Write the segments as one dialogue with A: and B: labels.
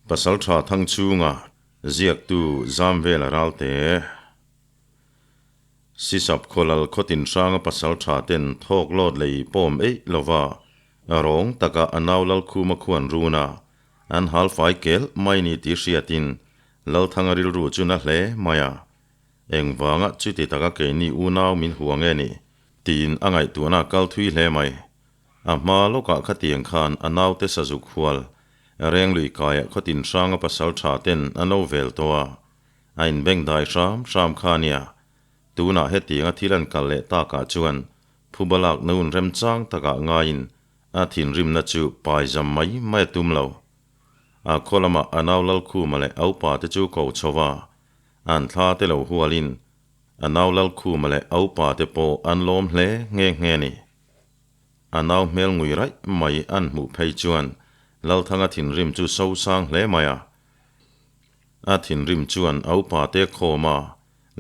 A: Pasaltha Thangchhunga ziaktu Zamvela Ralte. Sisap khawlal khawtin hranga pasaltha ten thawk lawt lei pawm eih lova rawng taka a nau Lalkhuma khuan runa an halfai kel mai ni tih hriatin Lalthanga rilru chu na hle mai a. Engvanga chuti taka keini unau min hua nge ni? tiin a ngaihtuahna a kal thui hle mai. A hma lawkah khatiang khan a naute sazuk hual Renglui kaiah khawtin hranga pasal tha ten a no vel tawh a, a inbengdai hram hram kha a nia. Tunah hetianga thil an kal leh takah chuan phuba lak naun remchang takah ngaiin a thinrimna chu paizam mai mai a tum lo. A khaw lamah a nau Lalkhuma leh a upa te chu ko chho a, an thla te lo hualin a nau Lalkhuma leh a upa te pawh an lawm hle nghe nghe a ni. A nau hmel ngui raih mai an hmuh phei chuan Lalthanga thinrim chu so sang hle mai a. A thinrim chuan a upa te khawm a,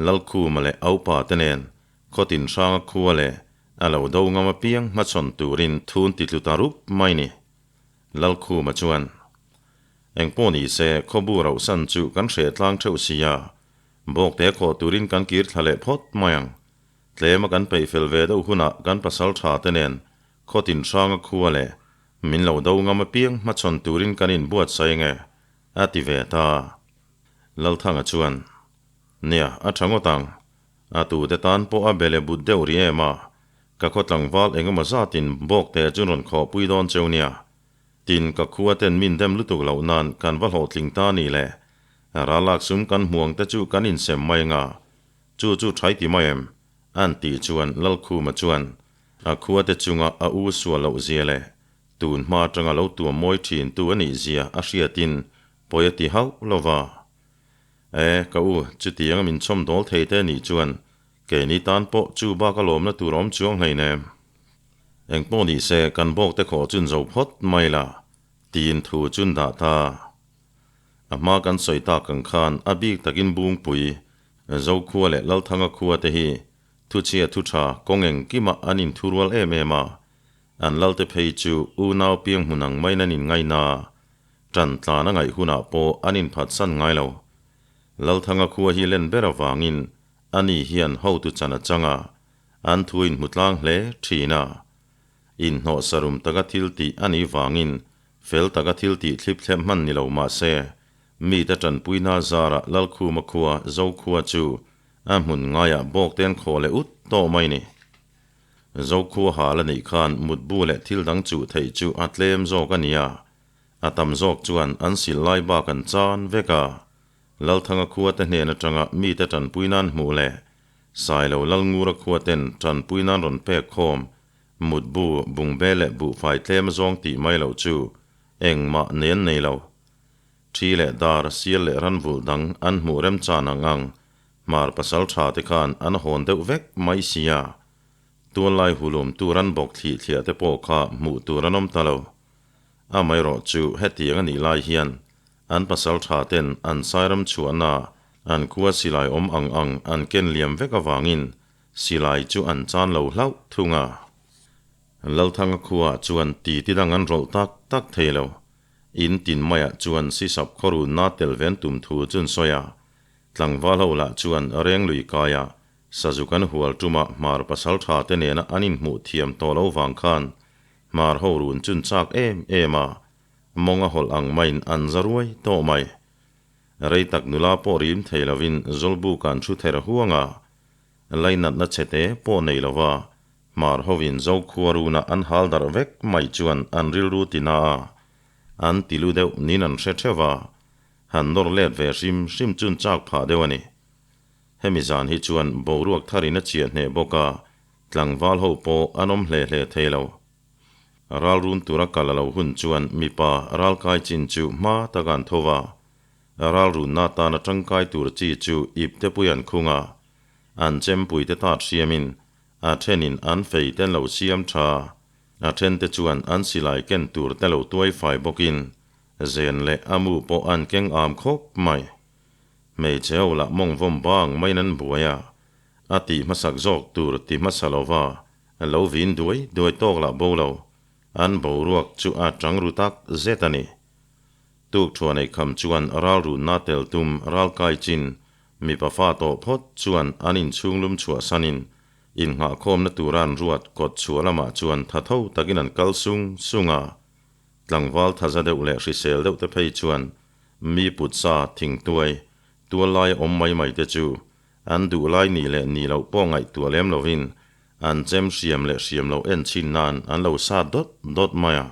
A: Lalkhuma leh a upa te nen khawtin hranga khua leh a lo do ngam apiang hmachhawn turin thun ti tlu ta rup mai ni. Lalkhuma chuan, Engpawh ni se, khawbu rauhsan chu kan hreh tlang theuh si a, bawkte khawh turin kan kir thla leh phawt mai ang. Tlema kan peih fel ve deuh hunah kan pasal tha te nen khawtin hranga khua leh min lo do ngam apiang hmachhawn turin kan inbuatsaih nge? a ti ve ta. Lalthanga chuan, Nia, a tha ngawt ang. A tute tan pawh a bele but deuh rih em a, ka khaw tlangval engemaw zatin bawkte chu rawn khawhpui dawn cheu nia. Tin, ka khua ten min dem lutuk loh nan kan va hlawhtling ta ni le. Ralak sum kan hmuang te chu kan insem mai anga, chu chu thai ti mai em? An tih chuan Lalkhuma chuan a khua te chunga a u sual loh zia leh tun hma atanga lo tuam mawi thin tu a nih zia a hriatin pawi a ti hauh lo va. E, ka u, chutianga min chhawm dawl thei te nih chuan keini tan pawh chu bak a lawmna tur a awm chuang hleinem. Engpawh ni se kan bawk te khawh chun zo phawt mai la, tiin thu chun dah ta. A hma kan sawi tak ang khan a bik takin Bungpui, Zokhua leh Lalthanga khua te hi thuchhia thu tha kawng engkima an inthurual em em a, an lalte phei chu unau piang hmun ang maiin an inngaina a, Ṭan tlan a ngaih hunah pawh an inphatsan ngai lo. Lalthanga khua hi len ber avangin ani hian hotu chan a chang a, an thu inhmu tlang hle ṭhin a. Inhnawh sarum taka thil tih a nih vangin fel taka thil tih thlip thlep hman ni lo mah se, mite ṭanpuina zarah Lalkhuma khua Zokhua chu a hmun ngaiah bawkten khaw leh ut tawh mai ni. Zokhua hal a nih khan mutbu leh thil dang chuh theih chu a tlem zawk a nia. A tam zawk chuan an sil lai bak an chan vek a, Lalthanga khua te hnen atanga mite tanpui nan hmuh leh Sailo Lalngura khua ten tanpui nan rawn pek khawm mutbu, bungbe leh buhfai tlem zawng tih mai loh chu engmah nen nei lo. Thi leh dar, sial leh ranvulh dang an hmuh remchan ang ang Hmar pasal tha te khan an hawn deuh vek mai sia. Tuallai hulum tur an bawk thlih thliah te pawh kha hmuh tur an awm ta lo. Amaherawhchu hetiang a nih lai hian an pasal tha ten an sairam chhuahna an khua silai awm ang ang an ken liam vek avangin silai chu an chan lo hlauh thung a. Lalthanga khuaah chuan titi dang an rawlh tak tak thei lo. In tin maiah chuan sisap khawrunna tel ven tum thu chu an sawi a. Tlangval ho lah chuan Renglui kaiah Sazuk an hual ṭuma Hmar pasal tha te nena an inhmuh thiam tawh lo vang khan Hmar ho run chun chak em em a, mawng a hawlh ang maiin an za ruai tawh mai. Rei tak nula pawh rim thei lovin Zawlbuk an thu ther huang a, lainatna chhete pawh nei lova Hmar hovin Zokhua runa an hal darh vek mai chuan an rilru ti na a, an ti lu deuh nin an hre theuh a, han nawr let ve hrim hrim chun chak phah deuh a ni. Hemi zan hi chuan boruak tharin a chiah hneh bawk a, tlangval ho pawh an awm hle hle thei lo. Ral run tura kal a lo hun chuan mipa ral kai chin chu hma taka an tho va, ral runna atana tangkai tur chi chu ip te pui an khung a, an chempui te tat hriamin a thenin an fei te an lo siam tha, a then te chuan an silai ken tur te lo tuai fai bawkin zen leh a mu pawh an keng am khawp mai. Hmeichhe ho lah mawng vawm bang maiin an buai a, a tih hmasak zawk tur ti hmasa lova lo vin duai duai tawk lah bo lo, an boruak chu a chang ru tak zet a ni. Tuk thuan ei kham chuan ral runna tel tum ral kai chin mipa fa tawh phawt chuan an inchhung lum chhuahsanin innghahkhawmna tura an ruat kawt chhuah lamah chuan tha tho takin an kal sung sung a. Tlangval thaza deuh leh hrisel deuh te phei chuan mi putsa thingtuai tual lai awm mai mai te chu an duh lai nih leh nih loh pawh ngaihtuah lem lovin an chem hriam leh hriam loh en chhin nan an lo sat dawt dawt mai a.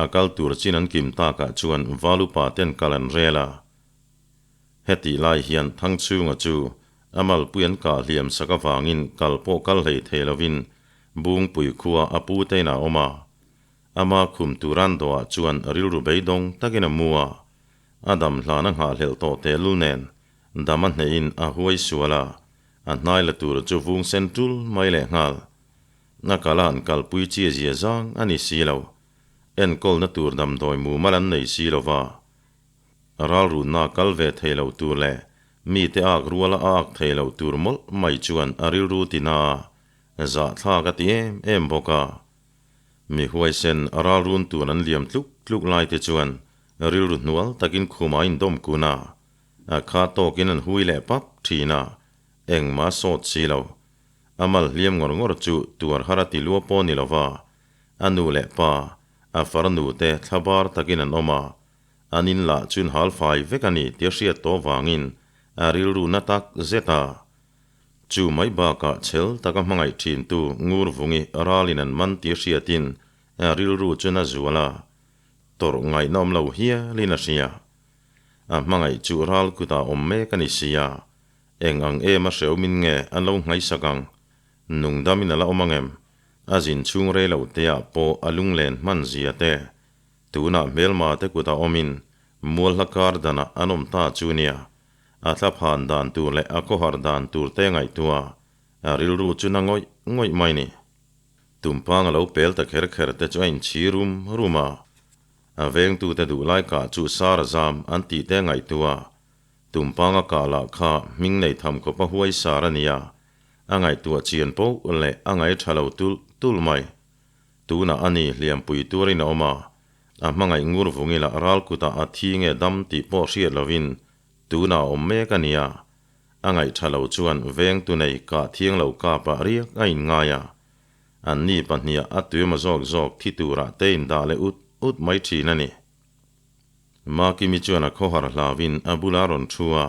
A: A kal tur chin an kim takah chuan Valupa ten kal an rel a. Hetih lai hian Thangchhunga chu a malpui an kah hliam sak avangin kal pawh kal hlei thei lovin Bungpui khua a pu tein a awm a. Ama khum turan dawhah chuan rilru beidawng takin a mu a. A dam hlan a nghahhlelh tawh tehlul nen dam a hnehin a huai sual a, a hnai la tur chu vung sen tul mai lehnghal. A kala an kalpui chi zia zang a ni si lo. Enkawlna tur damdawi mumal an nei si lo va. Ralrunna kal ve thei lo tur leh mite ak ruala a ak thei lo tur mawlh mai chuan a rilru tina a zahthlak a ti em em bawk a. Mi huaisen ralrun tur an liam tluk tluk lai te chuan rilru hnual takin khuma indawm kun a, a kha tawkin an hui leh pap thin a, engmah a sawt si lo. A mal hliam ngawr ngawr chu tuar har a ti lua pawh ni lova, a nu leh pa, a farnu te thlabar takin an awm a, an in lah chun hal fai vek a ni tia hriat tawh vangin a rilru na tak zet a. Chu mai bakah chhel taka hmangaih thintu ngur vungi ralin an man tia hriatin a rilru chu na zual a, tawrh ngaihna awm lo hialin a hria. A hmangaih chu ral kutah awm mek a ni sia, Eng ang em a hreumin nge an lo ngaisak ang? Nungdamin a la awm ang em? A zin chhung rei lo teah pawh a lunglen hman zia te. Tunah hmelma te kutah awmin mualhla kar danah an awm ta chu nia. A thla phan dan tur leh a khawhar dan tur te ngaihtuah a rilru chu na ngawih ngawih mai ni. Tumpang a lo pel ta kher kher te chu a inchhi rum rum a. A vengtute duhlai kah chu Sara zam an tih te ngaihtuah Tumpanga kah lah kha hming nei tham khawp a huai sar a nia, a ngaihtuah chian poh leh a ngaih tha lo tulh tulh mai. Tunah a ni hliampui tuarin a awm a, a hmangaih ngur vungi lah ral kutah a thi nge dam tih pawh hriat lovin tunah a awm mek a nia. A ngaih tha lo chuan vengtu nei kah thiang lo kapah riak a inngai a, anni pahniha a tuimaw zawk zawk thi turah te indah leh ut ut mai thin a ni. Makimi chuan a khawhar hlauin a bula rawn thu a,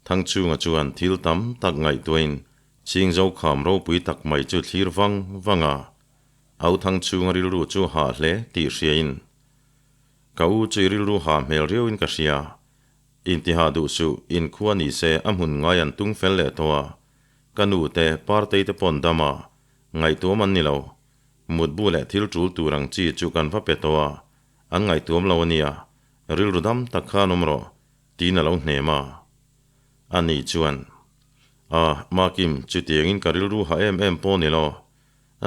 A: Thangchhunga chuan thil tam tak ngaihtuahin Chingzo kham ropui tak mai chu thlir vang vang a, Au Thangchhunga rilru chu hah hle tih hriain, Ka u chu i rilru hah hmel riauin ka hria, intihah duh suh, inkhua ni se a hmun ngai an tung fel leh tawh a, ka nu te, Partei te pawn dam a, ngaihtuam an ni lo, mutbu leh thil tul tur ang chi chu kan va pe tawh a, An ngaihtuam lo a nia, rilru dam tak khan awm rawh, tiin a lo hnem a. Ani chuan, A, Makim, chutiangin ka rilru ha em em pawh ni lo.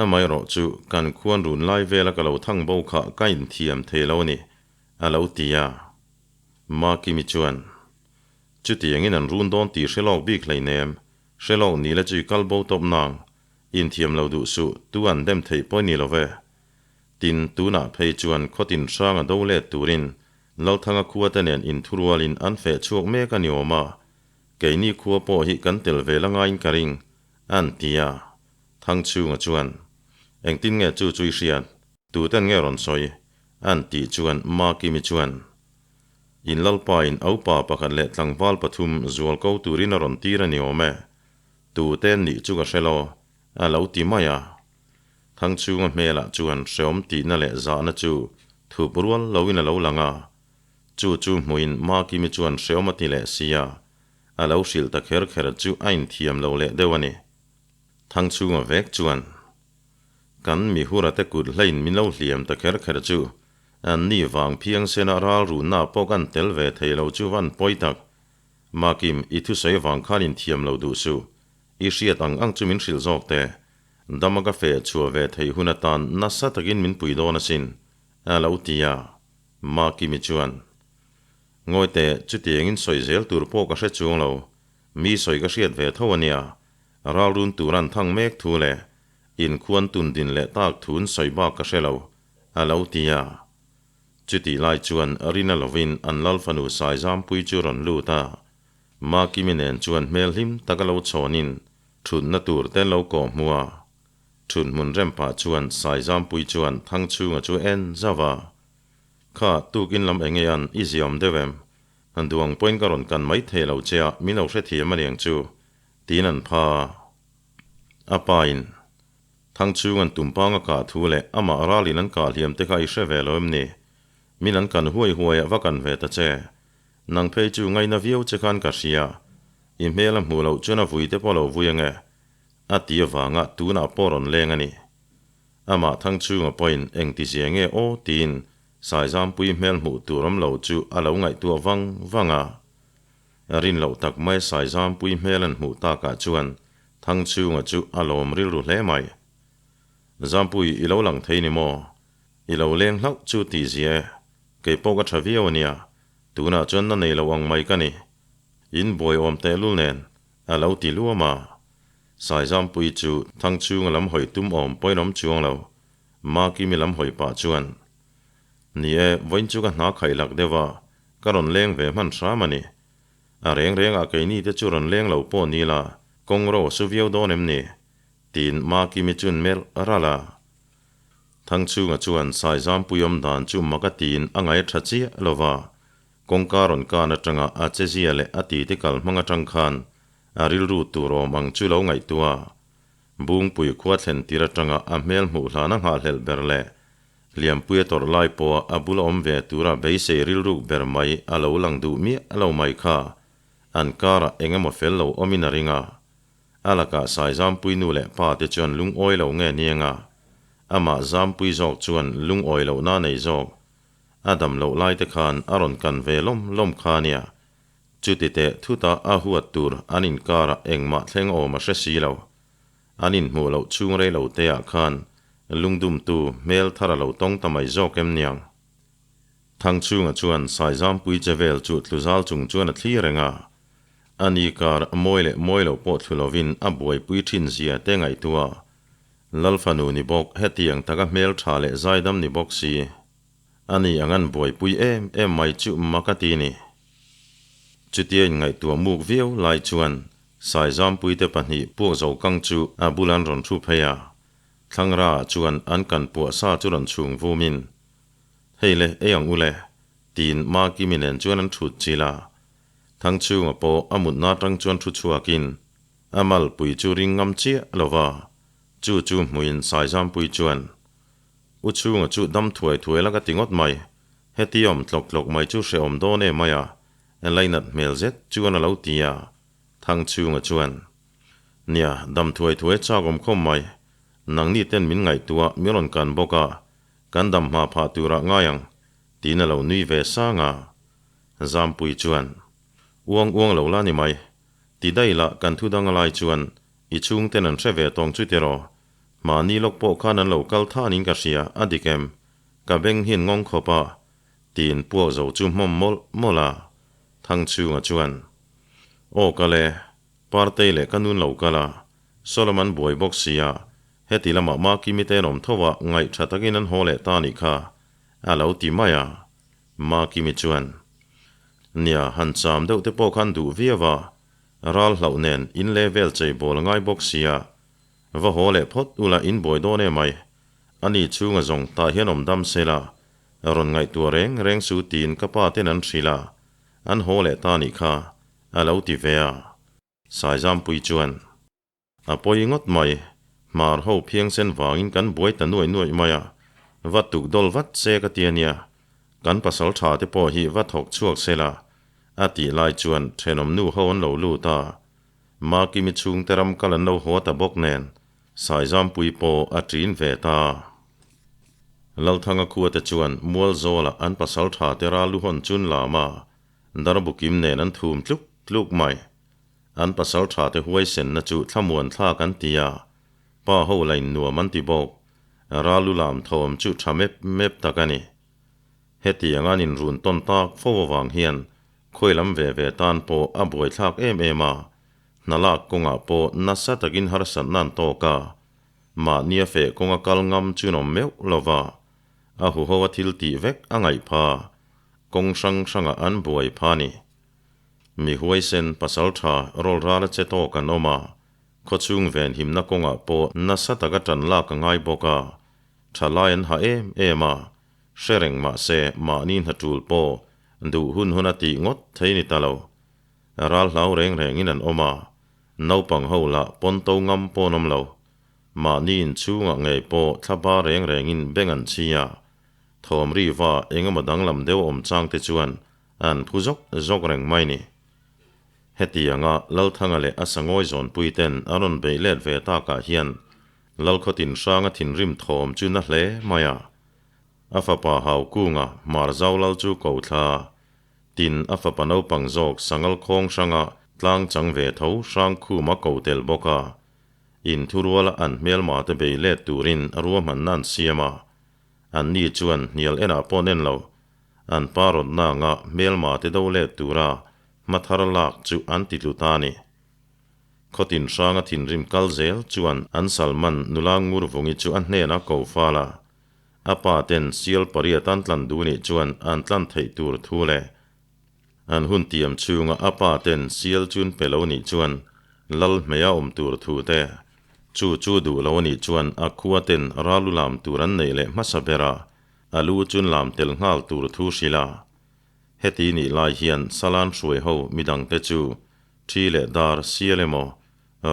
A: Amaherawh chu kan khuan run lai vela ka lo thang bo kha ka inthiam thei lo a ni, a lo ti a. Makimi chuan, Chutiangin an run dawn tih hre lawk bik hleinem, hre lawk ni la chu i kal bo tawp nang, inthiam lo duh suh, tu an dem theih pawh i ni lo ve. Tin, tunah phei chuan khawtin hrang a do let turin Lalthanga khuate nen inthurualin an feh chhuak mek a ni awm a, keini khua pawh hi kan tel ve la ngaiin ka ring, an ti a. Thangchhunga chuan, Engtin nge chu chu i hriat? Tuten nge rawn sawi? an tih chuan Makimi chuan, In Lalpain aupa pakhat leh tlangval pathum zual ko turin a rawn tir a ni awm e, tuten nih chu ka hre lo, a lo ti mai a. Thangchhunga hmelah chuan hreawm tihna leh zahna chu thup rual loin a lo lang a, chu chu hmuin Makimi chuan hreawm a ti leh si a, a lo hrilh ta kher kher chu a inthiam lo leh deuh a ni. Thangchhunga vek chuan, Kan mihura te kut hlein min lo hliam ta kher kher chu, anni vang phiang sena ral runna pawh kan tel ve thei lo chu van pawi tak. Makim, i thusawi vang khan inthiam lo duh suh. I hriat ang ang chu min hrilh zawk teh. Dama ka feh chhuah ve theih hun atan nasa takin min pui dawn asin, a lo ti a. Makimi chuan, Ngawi teh, chutiangin sawi zel tur pawh ka hre chuang lo. Mi sawi ka hriat ve tho a nia. Ralrun tur an thang mek thu leh inkhuan tun din leh tak thun sawi bak ka hre lo, a lo ti a. Chutih lai chuan Rina lovin an lal fanu Saizampui chu rawn lut a. Makimi nen chuan hmel hlim taka lo chhawnin thutna tur te an lo kawh hmu a. Thut hmun rem pah chuan Saizampui chuan Thangchhunga chu en zauh a. Kha, tukin lam enge an i ziaawm deuh em? Duang pawhin ka rawn kan mai thei lo che a, min lo hrethiam aniang chu, tiin an pha a. A pa in Thangchhung an tumpang a kah thu leh amah ralin an kah hliam te kha i hre ve lo em ni? Min an kan huai huai a va kan ve ta che. Nang phei chu ngaina viau che khan ka hria. I hmel a hmuh loh chuan a vui te pawh lo vui ange. A ti avanga tunah pawh rawn leng a ni. Amah Thangchhunga pawhin engtizia nge aw tiin Saizampui hmel hmuh tur awm lo chu a lo ngaihtuah vang vang a. Rin loh tak mai Saizampui hmel an hmuh takah chuan Thangchhunga chu a lawm rilru hle mai. Zampui i lo lang thei ni maw? I lo leng hlauh chu tih zia e. Kei pawh ka tha viau a nia. Tunah chuan na nei lo ang mai ka ni. In buai awm tehlul nen a lo ti luam a. Saizampui chu Thangchhunga lam hawi tum awm pawhin awm chuang lo. Makimi lam hawi pah chuan, Ni e, vawiin chu ka hna khaih lak deuh a, ka rawn leng ve hman hram a ni. A reng rengah keini te chu rawn leng lo pawh ni la, kawng ro a su viau dawn em ni? Tiin Makimi chuan melh ralh a. Thangchhunga chuan Saizampui awm dan chu mak a tiin a ngaih tha chiah lo va, kawngka rawn kan atanga a chezia leh a titi kal hmang atang khan a rilru tur awm ang chu lo ngaihtuah a. Bungpui khua thlen tir atanga a hmel hmuh hlana nghahhlelh ber leh Lianpuia tawrh lai pawha a bula awm ve tura beisei rilruk ber mai a lo lang duh miah lo mai kha an karah eng emaw fel lo awmin a ring a. A lakah Saizampui nu leh pa te chuan lungawi lo nge niang a, amah Zampui zawk chuan lungawi lohna nei zawk. A dam loh lai te khan a rawn kan ve lawm lawm kha nia. Chuti teh thuta a huat tur an inkarah engmah thleng awm a hre si lo. An inhmuh loh chhung rei lo te ah khan lungdumtu hmel thar a lo tawng ta mai zawk em niang. Thangchhunga chuan Saizampui che vel chu tluzal chung chuan a thli reng a. A ni kar mawi leh mawi lo pawh thlu lovin a buaipui thin zia te ngaihtuah. Lalfanu ni bawk hetiang taka hmel tha leh zaidam ni bawk si. A ni ang an buaipui em em mai chu mak a ti ni. Chutia inngaihtuah muk viau lai chuan Saizampuite pahnih puak zo kang chu a bul an rawn thu phei a. Thlangra ah chuan an kan puah sa chu rawn chhung vumin, Hei le, ei ang u le, tiin Makimi nen chuan an thut chil a. Thangchhunga pawh a mutna atang chuan thu chhuakin a malpui chu ring ngam chiah lo va, chu chu hmuin Saizampui chuan, U chhunga chu dam thuai thuai la ka ti ngawt mai, heti awm tlawk tlawk mai chu hrehawm dawn em mai a, lainat hmel zet chuan a lo ti a. Thangchhunga chuan, Nia, dam thuai thuai chak awm khawm mai, nangni ten min ngaihtuah min rawn kan bawk a, kan dam hma phah turah ngai ang, tiin a lo nui ve sang a. Zampui chuan, Uang uang lo la ni mai, ti daih lah kan thu dang a lai chuan i chhungten an hre ve tawng chu tiraw, mahni lawk pawh khan an lo kal thanin ka hria, a dik em? Ka beng hian ngawng khawp a, tiin puak zo chu hmawm mawlh mawlh a. Thangchhunga chuan, Aw kal e, Partei leh ka nun lo kal a, Solomon buai bawk sia, heti lamah Makimi te an awm tho a, ngaih tha takin an haw leh ta nih kha, a lo ti mai a. Makimi chuan, Nia, han cham deuh te pawh khan duh viau a, ral hlauh nen in le vel chei bawl a ngai bawk sia, va haw leh phawt ula in buai dawn em ai, ani chhunga zawng tah hian awm dam se la, rawn ngaihtuah reng reng su tiin ka pa ten an hrilh a, an haw leh ta nih kha, a lo ti ve a. Saizampui chuan, A pawi ngawt mai, hmar ho phiangsen vangin kan buai ta nuaih nuaih mai a, va tuk dawl vat se ka ti a nia, kan pasal tha te pawh hi va thawk chhuak se la, a tih lai chuan thenawm nu ho an lo lut a, Makimi chhungte ram kal an lo haw ta bawk nen, Saizampui pawh a ṭin ve ta. Lalthanga khuate chuan Mualzawla an pasal tha te ral lu hawn chun lam a, Darbukim nen an thum tluk tluk mai. An pasal tha te huaisenna chu thlamuan thlak an ti a, pa ho la in nuam an ti bawk. Ral lu lam thawm chu tha mep mep tak a ni. Hetiang an inrun tawn tak fo avang hian khawi lam ve ve tan pawh a buaithlak em em a, hna lak kawngah pawh nasa takin harsatna an tawk a, mahnia feh kawnga kal ngam chu an awm meuh lo va. A huho a thil tih vek a ngaih pha, kawng hrang hrangah an buai pha ni. Mi huaisen pasaltha rawlrala che tawk an awm a, khawchhung venhimna kawngah pawh nasa taka tan lak a ngai bawk a, thalai an ha em em a, hre reng mah se mahni hna tul pawh duh hun hun a tih ngawt thei ni ta lo. Ral hlau reng rengin an awm a, naupang ho lah pawn to ngam pawn awm lo. Mahni inchhungah ngei pawh thla ba reng rengin beng an chhi a, thawm ri va engemaw danglam deuh awm chang te chuan an phu zawk zawk reng mai ni. Hetianga Lalthanga leh a sangawi zawnpui ten an rawn beih let ve takah hian Lalkhawtin hranga thinrim thawm chu na hle mai a. A fapa Haukunga Hmarzau lal chu ko thla Tin, a fapa naupang zawk Sangal khawng hranga tlang chang ve tho Hrangkhuma ko tel bawk a. Inthuruala an hmelma te bei let turin a ruahmanna an siam a. Anni chuan hnial enah pawh nen lo, an pa rawtna anga hmelma te do let tura hma thar lak chu an ti tlu ta a ni. Khawtin hranga thinrim kal zel chuan an Salman nula Ngurvungi chu a hnenah ko fal a. A pa ten sial pariat an tlan duh nih chuan an tlan theih tur thu leh an hun tiam chhunga a pa ten sial chun pe lo nih chuan lal hmeia awm tur thu te, chu chu duh lo nih chuan a khua ten ralu lam tur an neih leh hmasa bera a lu chun lam tel nghal tur thu hrilh a. Heti nih lai hian Salan hruai ho midangte chu thi leh dar sial emaw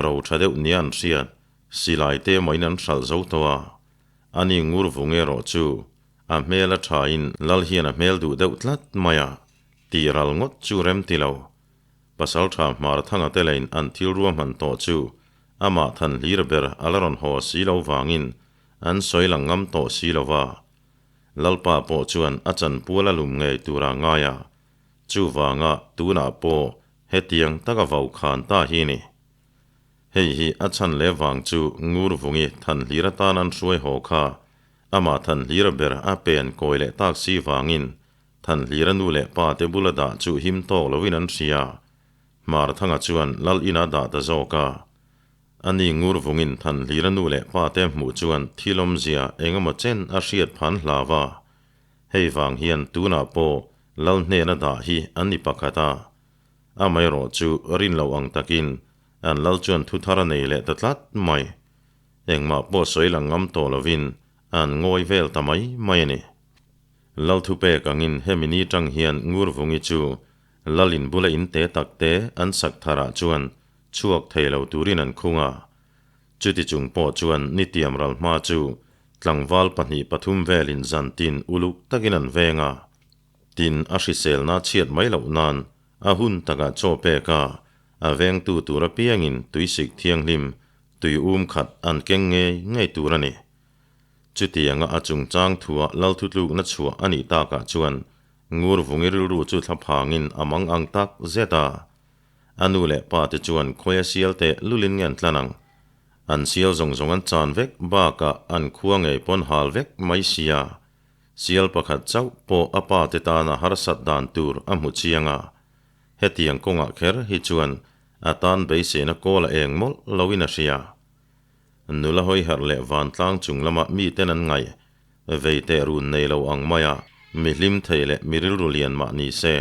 A: ro tha deuh nia an hriat silai te emaw in an hralh zo tawh a. Ani ngur vung erawh chu a hmel a thain Lal hian a hmel duh deuh tlat mai a, tih ral ngawt chu rem ti lo. Pasaltha Hmar Thanga te lein an thil ruahman tawh chu amah than hlir ber a la rawn haw si lo vangin an sawi lang ngam tawh si lo va. Lalpa pawh chuan a chanpual a lum ngei tura ngai a, chuvanga tunah pawh hetiang taka vau khan ta hi ni. Hei hi a chhan leh vang chu Ngurvungi Thanhlir atan an hruai haw kha amah Thanhlir ber a pen kawi leh tak si vangin Thanhlira nu leh pa te bula dah chu him tawk lovin an hria. Hmarthanga chuan Lal ina dah ta zawk a. Ani Ngurvungin Thanhlira nu leh pa te hmuh chuan thil awmzia engemaw chen a hriat phan hlau a. Hei vang hian tunah pawh Lal hnena dah hi an ni pakhat a. Amaherawh chu rin loh ang takin an lal chuan thu thar a nei leh ta tlat mai. Engmah pawh sawi lang ngam tawh lovin an ngawi vel ta mai mai a ni. Lal thu pek angin hemi ni tang hian Ngurvungi chu lal in bula in te tak te an sak tharah chuan chhuak thei lo turin an khung a. Chuti chung pawh chuan nitiam ral hma chu tlangval pahnih pathum velin zantin uluk takin an veng a. Tin, a hriselna chhiat mai loh nan a hun takah chaw pek a, a vengtu tur apiangin tuisik thianghlim, tui um khat an keng ngei ngei tur a ni. Chutianga a chungchang thua lalthutlukna chhuah a nih takah chuan Ngurvungi rilru chu thla phangin a mang ang tak zet a. A nu leh pa te chuan khawi a sial teh lulin nge an tlan ang? An sial zawng zawng an chan vek bakah an khua ngei pawn hal vek mai sia. Sial pakhat chauh pawh a pa te tana harsat dan tur a hmu chiang a, hetiang kawngah kher hi chuan a tan beiseina kawl a eng mawlh loin a hria. Nula hawi harh leh vantlang chung lama miten an ngaih vei teh run nei lo ang maia mi hlim thei leh mi rilru lian mah ni se,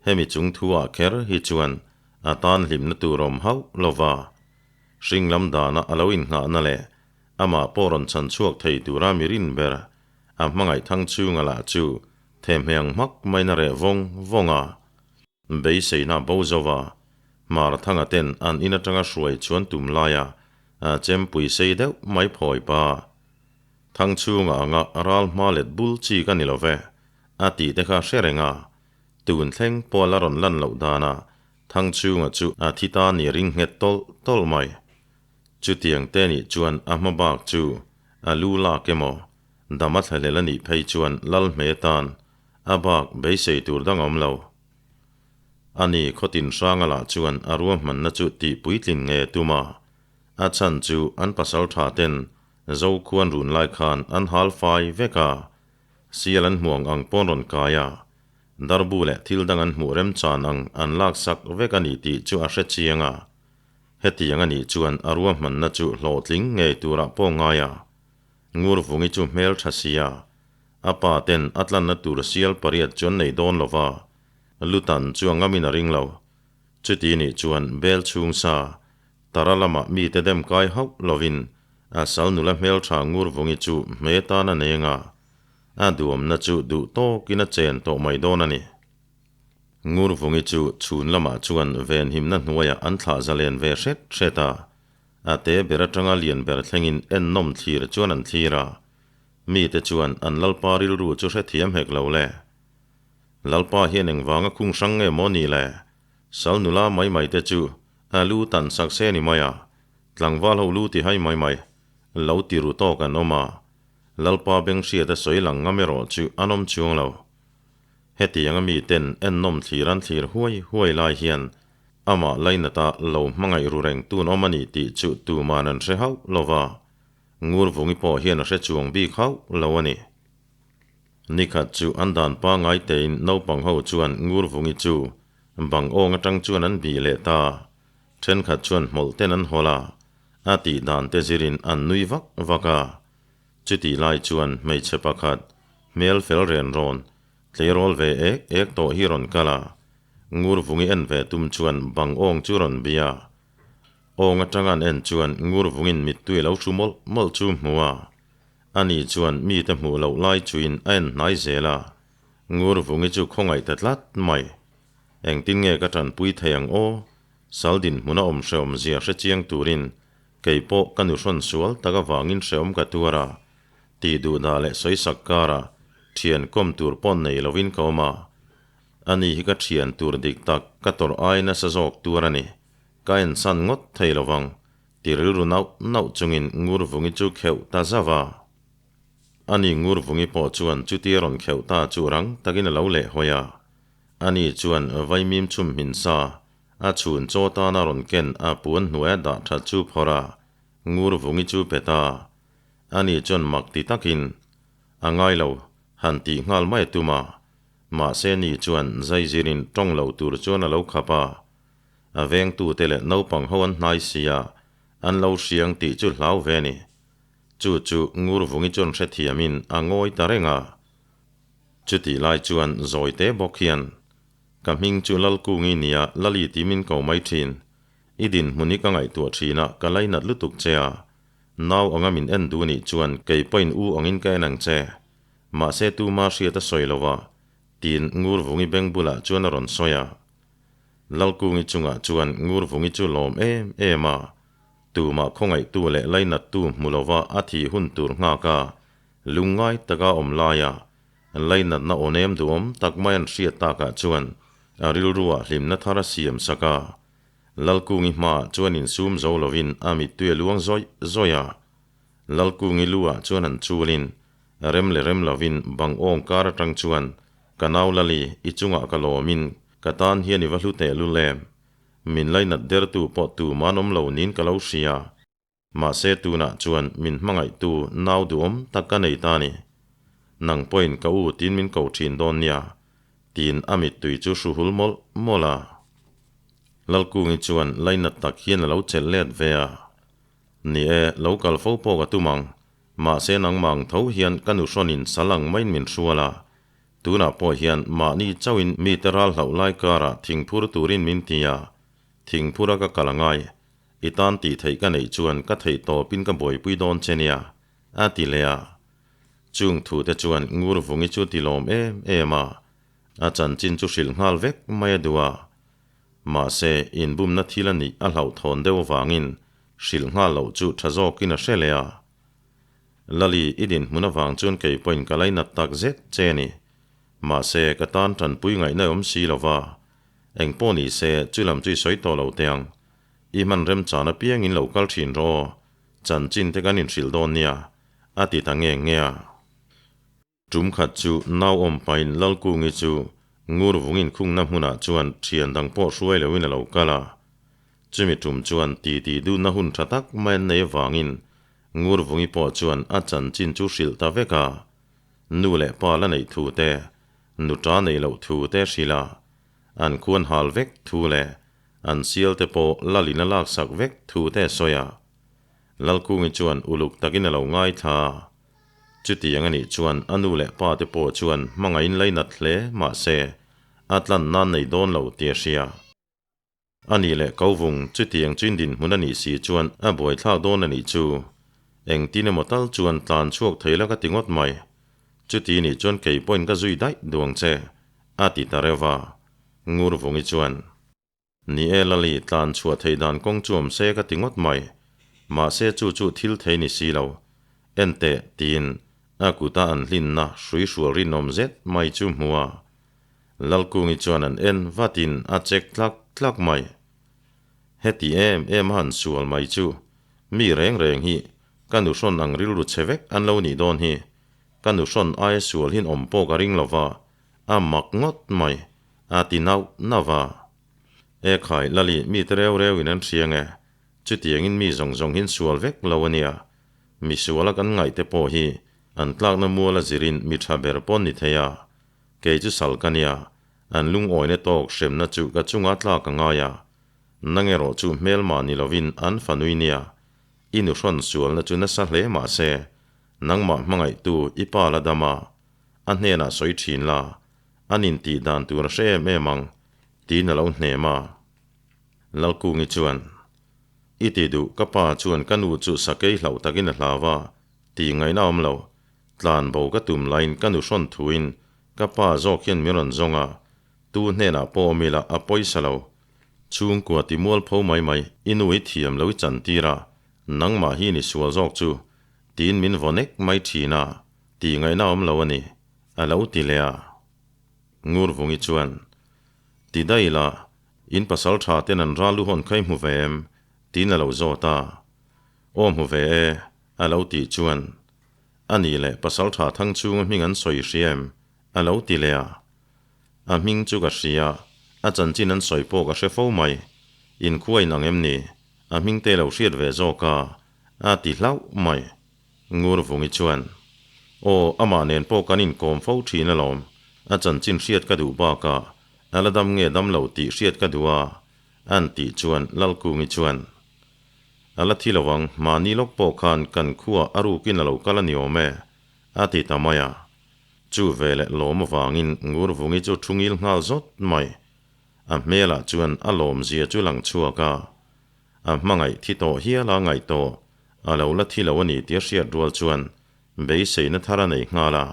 A: hemi chung thu ah kher hi chuan a tan hlimna tur awm hauh lova hring lam dana a lo innghahna leh amah pawh rawn chhan chhuak thei tura mi rin ber a hmangaih thang chhunga lah chu thehmeh ang hmak maina reh vawng vawng a. Beiseina bo zo va, Hmar Thanga ten an in atanga hruai chuan tum laia a chempui sei deuh mai phawi pa. Thang chhunga anga ral hma let bul chi ka ni lo ve, a tih te kha hre reng a. Tun thleng pawh la rawn lan loh dana Thang chhunga chu a thi ta ni ring nghet tawlh tawlh mai. Chutiang te nih chuan a hma bak chu a lu lak emaw, dam a thlahlel a nih phei chuan lal hme tan a bak beisei tur dang awm lo. Ani khawtin hranga lah chuan a ruahmanna chu tih puitlin nge tum a, a chhan chu an pasal tha ten Zokhuan run lai khan an hal fai vek a, sial an hmuang ang pawn rawn kai a, darbu leh thil dang an hmuh remchan ang an laksak vek a ni tih chu a hre chiang a. Hetiang a nih chuan a ruahmanna chu hlawhtling ngei turah pawh ngai a. Ngurvungi chu hmel tha sia. A pa ten a tlanna tur sial pariat chu an nei dawn lo va, lutan chu a ngamin a ring lo. Chuti nih chuan bel chhung sa tara lamah mite dem kai hauh lovin a sal nula hmeltha Ngurvungi chu hme tan a neng a, a duamna chu duh tawkin a chen tawh mai dawn a ni. Ngurvungi chu chhun lamah chuan venhimna hnuaiah an thlah zalen ve hret hret a, a te ber atanga lian ber thlengin ennawm thlir chuan an thlir a, mite chuan an Lalpa rilru chu hrethiam hek lo le. Lalpa hian engvanga khung hrang nge maw ni le? Sal nula mai mai te chu a lu tan sak se ni mai a, tlangval ho lu ti hai mai mai lo ti ru tawk an awm a, Lalpa beng hriat a sawi lang ngam erawh chu an awm chuang lo. Hetianga miten ennawm thlir an thlir huai huai lai hian amah lainata lo hmangaih ru reng tun awm a ni tih chu tuman an hre hauh lo va, Ngurvungi pawh hian a hre chuang bik hauh lo a ni. Nikhat chu an dan pangngai tein naupang ho chuan Ngurvungi chu bang awng atang chuan an bih leh ta. Thenkhat chuan hmawlh ten an hawl a, a tih dan te zirin an nui vak vak a. Chutih lai chuan hmeichhe pakhat hmel fel ren rawn tleirawl ve ek ek tawh hi rawn kal a, Ngurvungi en ve tum chuan bang awng chu rawn bia. Awng atang an en chuan Ngurvungin mittui lo hru mawlh mawlh chu hmu a. Ani chuan mite hmuh loh lai chuin a en hnai zel a, Ngurvungi chu khawngaih ta tlat mai. Engtin nge ka tanpui thei ang aw? Sal dinhmun a awm hreawm zia hre chiang turin kei pawh ka nu hrawn sual tak avangin hreawm ka tuar a, tih duhdah leh sawisak karah thian kawm tur pawh nei lovin ka awm a. Ani hi ka thian tur dik tak ka tawrh ai nasa zawk tur a ni. Ka ensan ngawt thei lovang. Ti rilru nauh nauh chungin Ngurvungi chu kheuh ta zauh a. Ani Ngurvungi pawh chuan chutia rawn kheuh ta chu rang takin a lo leh hawi a. Ani chuan vaimim chhum hmin sa a chhun chaw tana rawn ken a puan hnuaia dah that chu phawrh a, Ngurvungi chu pe ta. Ani chuan mak ti takin, A ngai lo, han tih nghal mai a tum a. Mahse ni chuan zaizirin tawng lo tur chuan a lo khap a. A vengtute leh naupang ho an hnai si a, an lo hriang tih chu hlau ve ni. Chu chu Ngurvungi chuan hrethiamin a ngawi ta reng a. Chutih lai chuan Zawite bawk hian, Ka hming chu Lalkungi nia Lali ti min ko mai thin. I dinhmun hi ka ngaihtuah thin a, ka lainat lutuk che a. Nau anga min en duh nih chuan kei pawhin u angin ka en ang che. Mahse tuma hriat a sawi lo a, tiin Ngurvungi beng bulah chuan a rawn sawi a. Lalkungi chungah chuan Ngurvungi chu lawm em em a, tumah khawngaihtu leh lainattu hmu lova a thih hun tur nghak a, lungngai taka awm laia lainatna awnem duhawm tak mai an hriat takah chuan a rilruah hlimna thar a siam sak a. Lalkungi hmaah chuan insum zo lovin a mittui a luang zawih zawih a. Lalkungi lu ah chuan an chulin, rem leh rem lovin bang awng kar atang chuan, Ka nau Lali, i chungah ka lawmin, ka tan hian i va hlu teh lul em? Min lainat dertu pawh tum an awm lo niin ka lo hria. Mahse tunah chuan min hmangaihtu nau duhawm tak ka nei ta ni. Nang pawhin ka u tiin min ko thin dawn nia, tiin a mittui chu hru hul mawlh mawlh a. Lalkungi chuan lainat tak hian a lo chelh let ve a. Ni e, lo kal fo pawh ka tum ang. Mahse nangmah ang tho hian ka nu hrawnin sal ang maiin min hrual a. Tunah pawh hian mahni chauhin mite ral hlauh lai karah thingphur turin min ti a. Thingphura ka kal a ngai. I tan tih theih ka neih chuan ka theih tawpin ka buaipui dawn che nia, a ti leh a. Chung thute chuan Ngurvungi chu ti lawm em em a. A chanchin chu hrilh nghal vek mai a duh a. Mahse, inbumna thil a nih a hlauhthawn deuh avangin hrilh nghal loh chu tha zawkin a hre leh a. Lali, i dinhmun avang chuan kei pawhin ka lainat tak zet che a ni. Mahse, ka tan tanpui ngaihna awm si lo va. Eng pawh ni se, chu lam chu i sawi tawh lo teh ang. I hman remchan apiangin lo kal thin rawh aw, chanchin te kan inhrilh dawn nia, a ti ta nge nge a. Tum khat chu nauawm pain Lalkungi chu Ngurvungin khungna hmunah chuan thian dang pawh hruai loin a lo kal a. Chumi tum chuan titi duhna hun tha tak mai an nei avangin Ngurvungi pawh chuan a chanchin chu hrilh ta vek a. Nu leh pa la neih thu te, nu ta neih loh thu te hrilh a, an khuan hal vek thu leh an sial te pawh Lalin a laksak vek thu te a sawi a. Lalkungi chuan uluk takin a lo ngaithla a. Chutiang a nih chuan a nu leh pa te pawh chuan hmangaihin lainat hle mah se a tlan nan nei dawn lo tih a hria. A nih leh Kauvung, chutiang chu in dinhmun a nih si chuan a buaithlak dawn a nih chu. Engtin emaw tal chuan tlan chhuak thei la ka ti ngawt mai. Chuti nih chuan kei pawhin ka zui daih duang che, a ti ta reuh va. Ngurvungi chuan. Ni e Lali, tlan chhuah theih dan kawng chu awm se ka ti ngawt mai. Mahse chu chu thil thei ni si lo. En teh, tiin a kuta an hlinna hrui hrual rinawm zet mai chu hmu a. Lalkungi chuan an en vatin a check tlak tlak mai. Heti em em a han sual mai chu mi reng reng hi ka nuhrawn ang rilru chhe vek an lo nih dawn hi. Ka nuhrawn aia sual hin awm pawh ka ring lova, a mak ngawt mai, a ti nauh nauh a. E khai, Lali, mite reu reuin an hria nge? Chutiangin mi zawng zawng hin sual vek lo a nia. Mi suala kan ngaihte pawh hi an tlakna muala zirin mi tha ber pawn ni thei a. Kei chu sal ka nia, an lungawina tawk hremna chu ka chunga tlak a ngai a. Nang erawh chu hmelma ni lovin an fanui nia. I nuhrawn sualna chu nasa hle mah se, nangmah hmangaihtu i pa la dam a, a hnenah sawi thin la, an intih dan tur a hre em em ang, tiin a lo hnem a. Lalkungi chuan, I ti duh, ka pa chuan ka nu chu sakei hlauh takin a hlau a, tih ngaihna awm lo. Tlan bo ka tum laiin ka nu hrawn thuin ka pa zawk hian min rawn zawng a, tu hnenah pawh awm ila a pawisa lo. Chhungkua ti mual pho mai mai, i nu i thiam lo i chantir a, nangmah hi ni sual zawk chu, tiin min vaw nek mai thin a, tih ngaihna awm lo a ni, a lo ti leh a. Ngurvungi chuan, Ti daih la, in pasal tha ten an ral lu hawn kha i hmu ve em? tiin a lo zawt a. Aw hmu ve e, a lo tih chuan, A nih leh pasal tha thang chhunga hming an sawi hria em? a lo ti leh a. A hming chu ka hria, a chanchin an sawi pawh ka hre fo mai. Inkhua in ang em ni? A hming te lo hriat ve zawk a, a ti hlauh mai. Ngurvungi chuan, Aw, amah nen pawh kan inkawm fo thin alawm. A chanchin hriat ka duh bakah a la dam nge dam lo tih hriat ka duh a, a'n tih chuan Lalkungi chuan, A la thi lo ang, mahni lawk pawh khan kan khuaah a rukin a lo kal a ni awm e, a ti ta mai a. Chu veleh lawm avangin Ngurvungi chu thu ngil nghal zawt mai. A hmelah chuan a lawmzia chu lang chhuak a. A hmangaih thi tawh hial a ngaih tawh, a lo la thi lo a ni tih a hriat rual chuan beiseina thar a nei nghal a.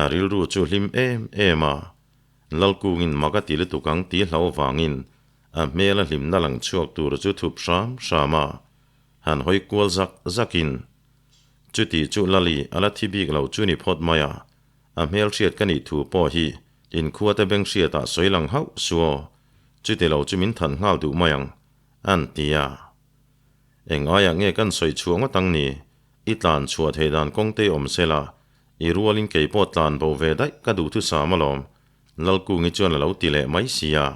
A: A rilru chu hlim em em a. Lalkungin mak a ti lutuk ang tih hlau avangin a hmel a hlimna lang chhuak tur chu thup hram hram a, han hawi kual zak zakin, Chuti chu Lali a la thi bik lo chu ni phawt mai a, a hmel hriat ka nih thu pawh hi inkhuate beng hriatah sawi lang hauh su aw, chuti lo chu min than nghal duh mai ang, an ti a. Eng aiah nge kan sawi chhuah ngawt ang ni? I tlan chhuah theih dan kawng te awm se la, i rualin kei pawh tlan bo ve daih ka duh thusam alawm, Lalkungi chuan a lo ti leh mai si a.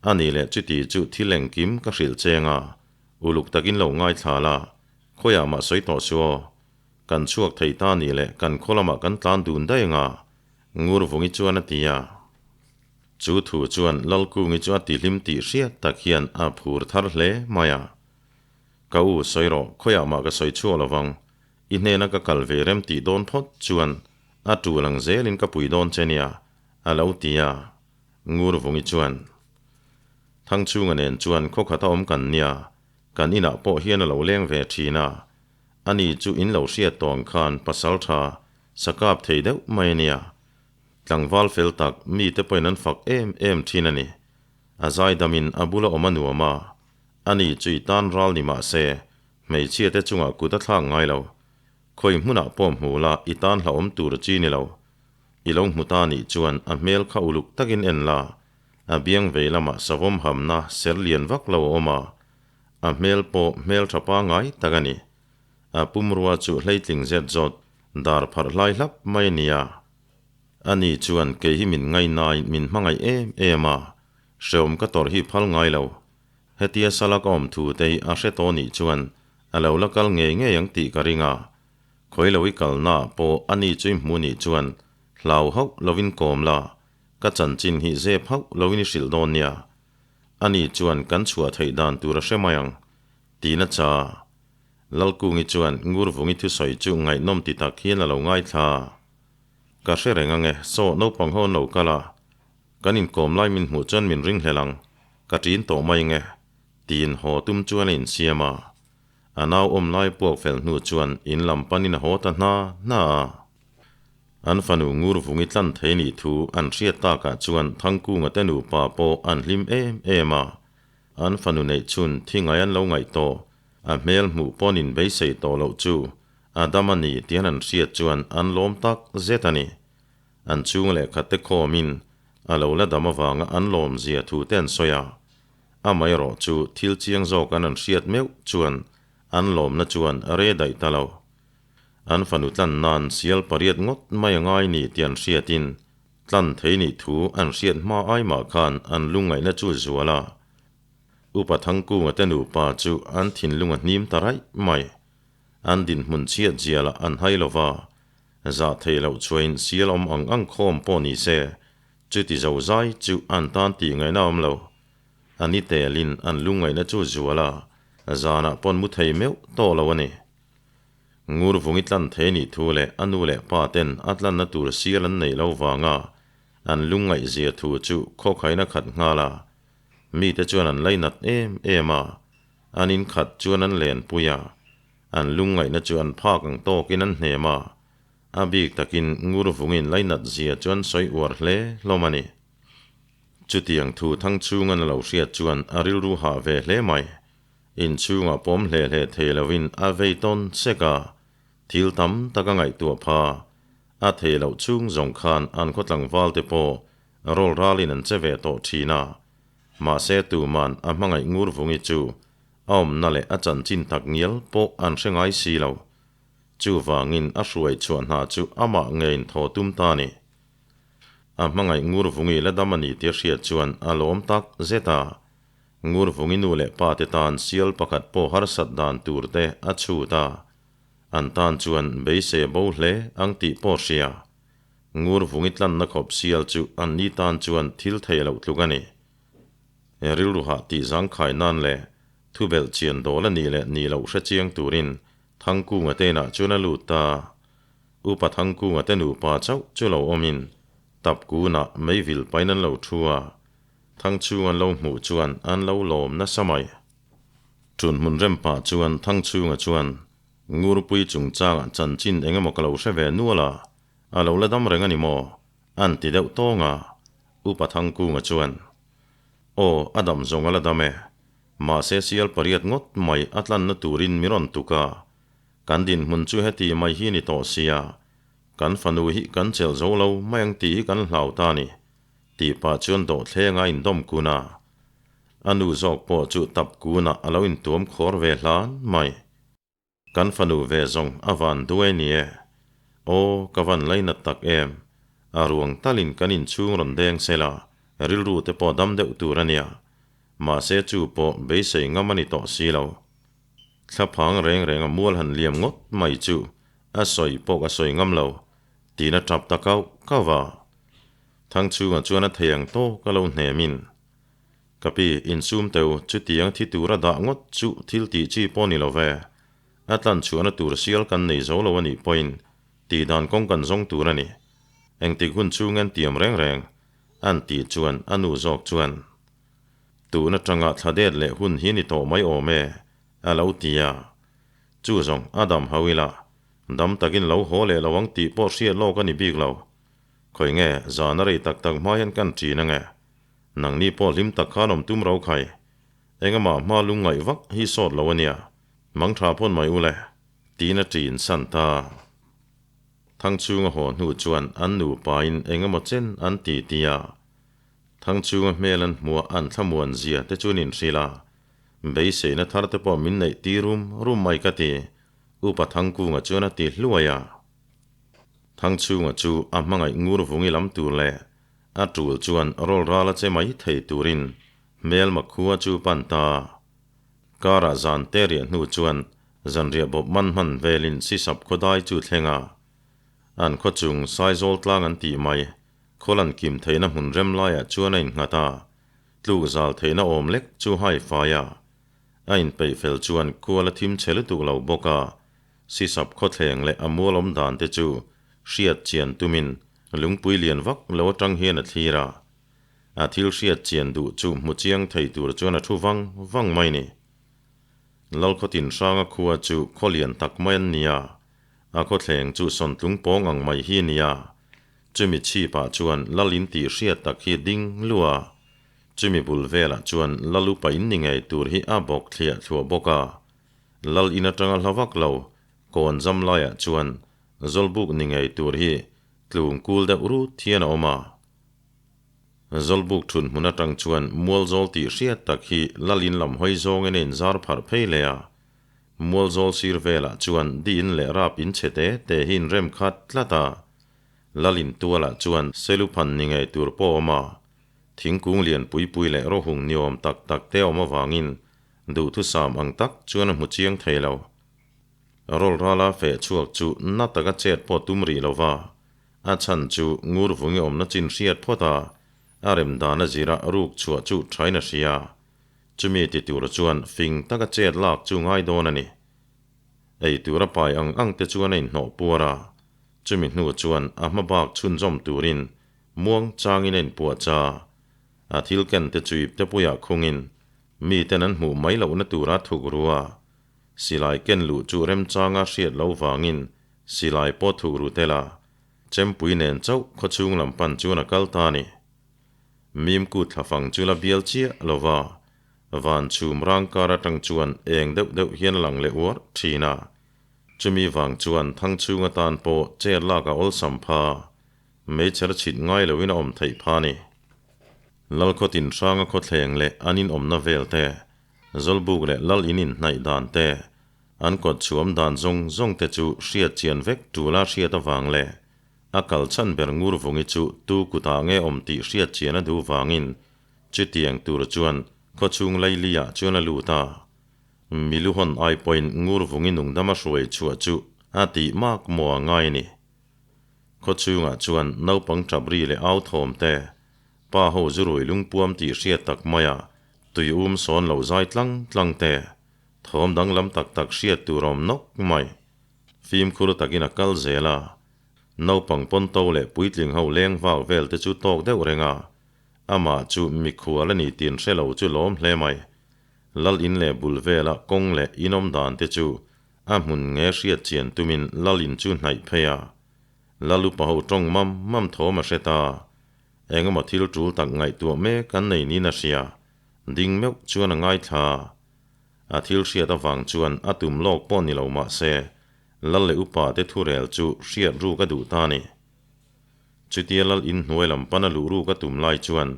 A: A nih leh chuti chu thil engkim ka hrilh cheng a, uluk takin lo ngaithla la, khawiah mah sawi tawh su aw. Kan chhuak thei ta nih leh kan khaw lamah kan tlan dun daih ang a, Ngurvungi chuan a ti a. Chu thu chuan Lalkungi chu a tihlim tih hriat tak hian a phur thar hle mai a. Ka u, sawi rawh, khawiah mah ka sawi chhuak lo vang, i hnena ka kal ve rem tih dawn phawt chuan a tul ang zelin ka pui dawn che nia, a lo ti a. Ngurvungi chuan, Thangchhunga nen chuan khawkhat a awm kan nia, kan inah pawh hian a lo leng ve thin a, ani chu in lo hriat tawng khan pasal tha sakap thei deuh mai a nia. Tlangval fel tak mite pawhin an fak em em thin a ni. A zaidamin a bula awm a nuam a, ani chu i tan ral ni mah se, hmeichhia te chungah kut a thlak ngai lo. Khawi hmunah pawh hmu la i tan hlauhawm tur chi ni lo. I lo hmu ta nih chuan a hmel kha uluk takin en la, a biang vei lamah savawm hamna ser lian vak lo a awm a, a hmel pawh hmel tha pangai tak a ni. A pumrua chu hleitling zet zawt dar pharh hlai hlap mai a ni a. Ani chuan kei hi min ngainain min hmangaih em em a, hreawm ka tawrh hi phal ngai lo. Hetia sala ka awm thu te hi a hre tawh nih chuan a lo la kal ngei ngei ang tih ka ring a. Khawi lo i kalna ah pawh ani chu i hmu nih chuan hlau hauh lovin kawm la, ka chanchin hi zep hauh lovin i hrilh dawn nia. Ani chuan kan chhuah theih dan tur a hre mai ang, tiin a cha. Lalkungi chuan Ngurvungi thusawi chu ngaihnawm ti tak hian a lo ngaithla. Ka hre reng ange, saw naupang ho an lo kal a, kan inkawm lai min hmuh chuan min ring hlel ang, ka ṭin tawh mai nge, tiin haw tum chuan a insiam a. A nau awm lai puak fel hnu chuan in lam panin a haw ta hna hna a. An fanu Ngurvungi tlan thei nih thu an hriat takah chuan Thangkunga te nupa pawh an hlim em em a. An fanu neih chhun thi ngai an lo ngaih tawh, a hmel hmuh pawn in beisei tawh loh chu a dam a ni tian an hriat chuan an lawm tak zet a ni. An chhung leh khat te khawmin a lo la dam avanga an lawm zia thu te an sawi a. Amaherawh chu thil chiang zawk an an hriat meuh chuan an lawmna chuan a re daih ta lo. An fanu tlan nan sial pariat ngawt mai a ngai ni tih an hriatin tlan thei nih thu an hriat hma ai mah khan an lungngaihna chu zual a. Upa Thangkunga te nupa chu an thinlung a hnim ta raih mai. An dinhmun chhiat zialah an hai lo va, zah theih loh chuain sial awm ang ang khawm pawh ni se, chuti zo zai chu an tan tih ngaihna awm lo. A ni telin an lungngaihna chu zual a, zanah pawn mu thei meuh tawh lo a ni. Ngurvungi tlan thei nih thu leh a nu leh pa ten a tlanna tur sial an neih lo vanga an lungngaih zia thu chu khawkhaina khat nghal a, mite chuan an lainat em em a, An inkhat chuan an lenpui a, an lungngaihna chu an phak ang tawkin an hnem a, a bik takin Ngurvungin lainat zia chu an sawi uar hle hlawm a ni. Chutiang thu thang chhunga na lo hriat chuan a rilru hah ve hle mai. Inchhungah pawm hle hle thei loin a vei tawn sek a, thil tam tak a ngaihtuah pha. A thei loh chhung zawng khan an khaw tlangval te pawh rawl ralin an che ve tawh thin a, Mahse tuman a hmangaih Ngurvungi chu a awmna leh a chanchin tak ngial pawh an hre ngai si lo. Chuvangin a hruai chhuah hna chu amah ngeiin thaw tum ta a ni. A hmangaih Ngurvungi la dam a ni tih a hriat chuan a lawm tak zet a. Ngurvungi nu leh pa te tan sial pakhat pawh harsat dan tur te a chhut a. An tan chuan beisei a bo hle ang tih pawh hria. Ngurvungi tlanna khawp sial chu an ni tan chuan thil thei loh tluk a ni. Rilru hah tih zangkhai nan leh thubelh chian dawl a nih leh nih loh hre chiang turin Thangkunga te inah chuan a lut ta. Upa Thangkunga te nupa chauh chu lo awmin Tapkunah meivil pain an lo thu a, Thangchhung an lo hmuh chuan an lo lawm nasa mai. Ṭunhmun rem pah chuan Thangchhunga chuan Ngurpui chungchangah chanchin eng emaw ka lo hre ve nual a, a lo la dam reng a ni maw? An ti deuh tawng a, Upa Thangkunga chuan, Aw, a dam zawng a la dam e. Mahse sial pariat ngawt mai a tlanna turin mi rawn tuk a, kan dinhmun chu heti mai hi ni tawh sia, kan fanu hi kan chelh zo lo mai ang tih hi kan hlau ta a ni, tih pah chuan dawhthlenga a indawm kun a. A nu zawk pawh chu tap kunah a lo intuam khawr ve hlan mai. Kan fanu ve zawng a van duai ni e. Aw, ka van lainat tak em. A ruang talin kan inchhung rawn deng sela, rilru te pawh dam deuh tur a nia. Mahse chu pawh beisei ngam a ni tawh si lo. Thlaphang reng reng a mual han liam ngawt mai chu a sawi pawh ka sawi ngam lo, tiin a tap ta kauh kauh a. Thangchhunga chuan a thei ang tawk a lo hnemin. Ka pi, insum teu, chutiang thi tura dah ngawt chu thil tih chi pawh ni lo ve. A tlan chhuahna tur sial kan nei zo lo a nih pawhin tih dan kawng kan zawng tur a ni. Engtik hun chhung en tiam reng reng an tih chuan a nu zawk chuan, Tun atanga thla det leh hun hi ni tawh mai awm e, a lo ti a. Chu zawng a dam hau ila, dam takin lo haw leh lo ang tih pawh hriat lawk a ni bik lo. Khawi nge zan a rei tak tak hma hian kan ṭin ange? Nangni pawh hlim tak khan awm tum ro khai. Engemaw hma lung ngaih vak hi sawt lo a nia. Mang tha pawn mai ule. Tiin a ṭin san ta. Thangchhunga haw hnu chuan an nupain engemaw chen an ti ti a. Thangchhunga hmel an hmuh a an thlamuan zia te chu an inhrilh a. Beiseina thar te pawh min neih ti rum rum mai ka ti, Upa Thangkunga chuan a ti hluai a. Thangchhunga chu a hmangaih ngur vungi lam tur leh A tul chuan rawl ral a che mai thei turin hmelma khua chu pan ta. Karah zan te riah hnu chuan zanriah bawp man hman velin sisap khawdai chu thleng a. An khaw chung Saizawl tlang an tih mai, khawlan kim theihna hmun rem laiah chuan a innghat a, tluk zal theihna awm lek chu hai fai a. A inpeih fel chuan kual a thim chhe lutuk lo bawk a, Sisap khawthleng leh a mual awm dan te chu hriat chian tumin lungpui lian vak lo atang hian a thlir a. A thil hriat chian duh chu hmu chiang thei tur chuan a thu vang vang mai ni. Lalkhawtin hranga khua chu khaw lian tak mai an nia, a khawthleng chu sawntlung pawng ang mai hi nia. Chumi chhipah chuan lal in tih hriat tak hi ding lua. Chumi bul velah chuan lal upa in ni ngei tur hi a bawk thliah thluah bawk a. Lal in atanga hla vak lo kawn zam laiah chuan zawlbuk ni ngei tur hi tlung kul deuh rut hian a awm a. Zawlbuk thun hmun atang chuan mualzawl tih hriat tak hi lal in lam hawi zawngin a inzar pharh phei leh a. Mualzawl sir velah chuan di in leh rap in chhe te te hi inrem khat tlat a. Lal in tualah chuan seluphan ni ngei tur pawh a awm a. Thingkung lian pui pui leh rawhung ni awm tak tak te a awm avangin duhthusam ang tak chuan a hmu chiang thei lo. Rawlrala feh chhuak chu na taka chet pawh tum rih lo va, a chhan chu ngur vungi awmna chin hriat phawt a, a rem dan a zira ruk chhuah chu thain a hria. Chumi ti tur chuan fing taka chet lak chu ngai dawn a ni. Ei tura pai ang ang te chuan a inhnawh puar a, chumi hnu chuan a hma bak chhunzawm turin muang changin a inpuah cha. A thil ken te chu ipte puiah khungin miten an hmuh mai lohna tura thuk ru a, Silai ken luh chu remchanga hriat lo vangin silai pawh thuk ru tel a, chempui nen chauh khawchhung lam pan chuan a kal ta a ni. Mimku thlafang chu la bial chiah lo va, van chhum rang kar atang chuan eng deuh deuh hian a lang leh uar thin a. Chumi vang chuan thang chhung atan pawh chair lak a awlsam pha, meichher chhit ngai loin a awm theih pha a ni. Lalkhawtin hranga khawthleng leh an inawmna vel te Zawlbuk leh lal in inhnaih dan te, an kawt chhuam dan zawng zawng te chu hriat chian vek tul a hriat avang leh a kal chhan ber ngur vungi chu tu kutah nge awm tih hriat chian a duh vangin chutiang tur chuan khawchhung laili ah chuan a lut a. Miluhawn ai pawhin ngur vungi nungdama hruai chhuah chu a tih mak maw a ngai a ni. Khawchhungah chuan naupang tap ri leh au thawm te, pa ho zu rui lungpuam tih hriat tak maia Tui um sawn lo zai tlang tlang te, thawm danglam tak tak hriat tur awm nawk mai. Fimkhur takin a kal zel a, naupang pawn to leh puitling ho leng vak vel te chu tawk deuh reng a, amah chu mikhual a ni tin hre lo chu lawm hle mai. Lal in leh bul vela kawng leh inawm dan te chu a hmun nge hriat chian tumin lal in chu hnaih phei a, lal upa ho tawng mam mam thawm a hre ta. Engemaw thil tul tak ngaihtuah mek an nei niin a hria, ding meuh chuan a ngaithla. A thil hriat avang chuan a tum lawk pawh ni lo mah se, lal leh upa te thurel chu hriat ruk a duh ta a ni. Chutia lal in hnuai lam pana luh ruk a tum lai chuan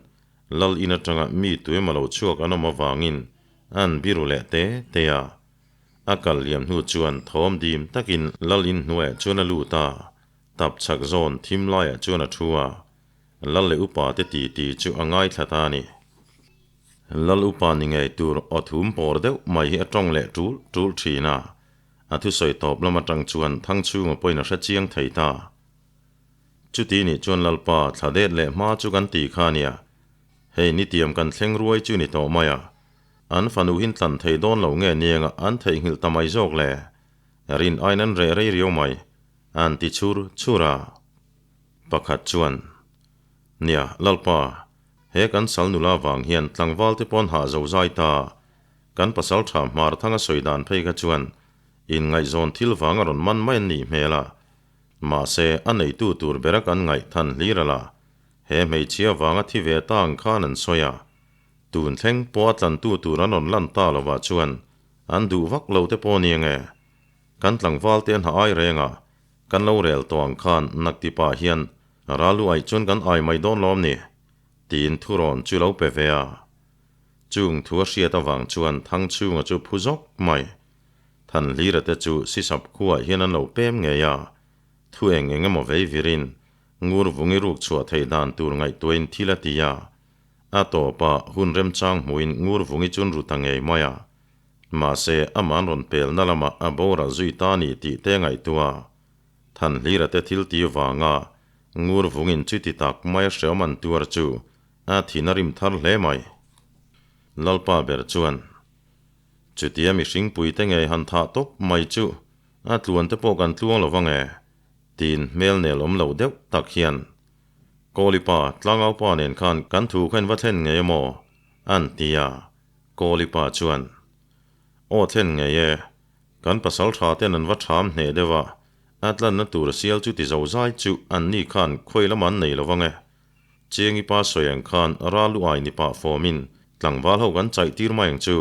A: lal in atanga mi tuemaw lo chhuak an awm avangin an biru leh te te a. A kal liam hnu chuan thawm dim takin lal in hnuaiah chuan a lut a, Tap chhak zawn thim laiah chuan a thu a, Lal leh upa te ti ti chu a ngaithla ta a ni. Lal upa ni ngei tur aw thum pawr deuh mai hi a tawng leh tul tul thin a, a thusawi tawp lam atang chuan Thangchhunga pawhin a hre chiang thei ta. Chuti nih chuan Lalpa thla det leh hma chu kan ti kha nia, hei nitiam kan thleng ruai chu ni tawh mai a, an fanu hin tlan thei dawn lo nge nianga an theihnghilh ta mai zawk le, rin aiin an reh rei riau mai. An ti chhur chhur a. Pakhat chuan, Nia, Lalpa, he kan sal nula vang hian tlangval te pawn hah zo zai ta. Kan pasal tha hmar thanga sawi dan phei kha chuan inngaihzawn thil vang a rawn man mai an nih hmel a. Mahse, a neitu tur bera kan ngaih than hlir ala. He hmeichhia vanga thi ve ta ang khan an sawi a. Tun thleng pawh a tlantu tur an rawn lan ta lovah chuan an duh vak lo te pawh nia nge? Kan tlangval te an ha ai reng a, kan lo rel tawh ang khan nakti pah hian ral lu aih chuan kan ai mai dawn lawm ni? tiin thurawn chu lo pe ve a. Chung thu a hriat avang chuan Thangchhunga chu phu zawk mai. Thanhlira te chu Sisap khuaah hian an lo pem ngei a, thu eng eng emaw vei virin ngur vungi ruk chhuah theih dan tur ngaihtuahin thil a ti a, a tawpah hun remchang hmuhin ngur vungi chun ru ta ngei mai a. Mahse, aman rawn pelna lamah a boral zui ta ni tih te ngaihtuah. Thanhlira te thil ti vanga ngur vungin chuti tak mai a hreawm an tuar chu a thin a rim thar hle mai. Lalpa ber chuan, Chutia mihring puite ngei han thah tawp mai chu a tluan te pawh kan tluang lo vang e, tiin hmel nel awm lo deuh tak hian Kawlipa tlangaupa nen khan kan thu kha in va thlen ngei emaw an ti a, Kawlipa chuan Aw thlen ngei e, kan pasal tha ten an va tham hneh deuh a, a tlanna tur sial chu ti zo zai chu an ni khan khawi lam an nei lo vang e. Chiangi pa sawi ang khan ral lu ai ni pah fawmin tlangval ho kan chaih tir mai ang chu,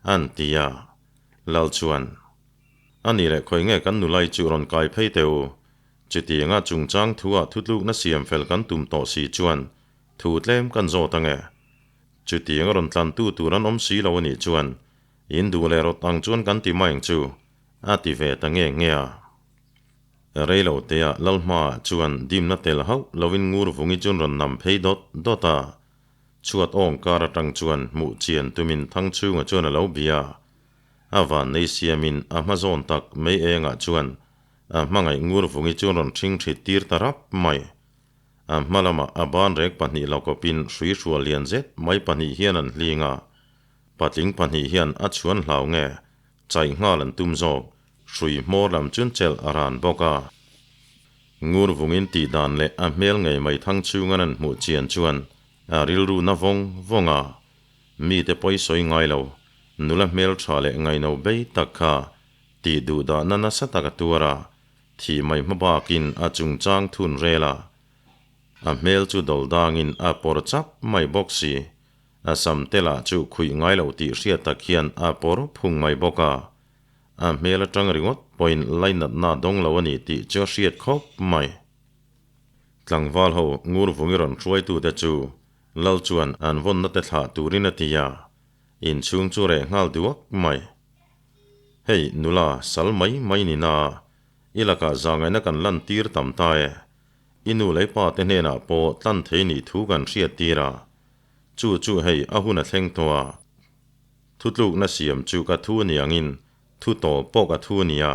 A: an ti a. Lal chuan, A nih leh khawi nge kan nulai chu rawn kai phei teh u, chutianga chungchang thu-ah thutlukna siam fel kan tum tawh si chuan thu tlem kan zawt ang e. Chutianga rawn tlantu tur an awm si lo a nih chuan in duh leh rawt ang chuan kan ti mai ang chu, a ti ve ta nge nge a. Rei lo teah Lalhmaah chuan dimna tel hauh lovin ngur vungi chuan rawn nam phei dawt dawt a. Chhuat awng kar atang chuan hmuh chian tumin Thangchhunga chuan a lo bia a. A van nei siamin a hma zawn tak mei engah chuan a hmangaih ngur vungi chuan rawn ṭhing ṭhit tir ta rap mai. A hma lamah a ban rek pahnih lo kawpin hrui hrual lian zet mai pahnih hian an hling a. Patling pahnih hian a chhuan hlau nge chaih nghal an tum zawk. Hrui hmawr lam chun chelh a ran bawk a. Ngur vungin tih dan leh a hmel ngei mai thang chhunga nan hmuh chian chuan a rilru na vawng vawng a. Mite pawi sawi ngai lo, nula hmel tha leh ngaino bei tak kha tih duh dahna nasa tak a tuar a, thih mai hma bakin a chungchang thun rel a. A hmel chu dawlh dangin a pawr chap mai bawk si. A sam te lah chu khuih ngai lo tih hriat tak hian a pawr phung mai bawk a. A hmel atang ringawt pawhin lainatna dawng lo a ni tih chu a hriat khawp mai. Tlangval ho ngur vungi rawn hruaitute chu Lal chuan an vawnna te thlah turin a ti a, inchhung chu reh nghal duak mai. Hei nula sal mai mai ni na, i lakah zahngaihna kan lan tir tam ta e. I nu leh pa te hnenah pawh tlan thei nih thu kan hriat tir a, chu chu hei a hun a thleng tawh a. Thutlukna siam chu ka thu ni angin thu tawp pawh ka thu nia.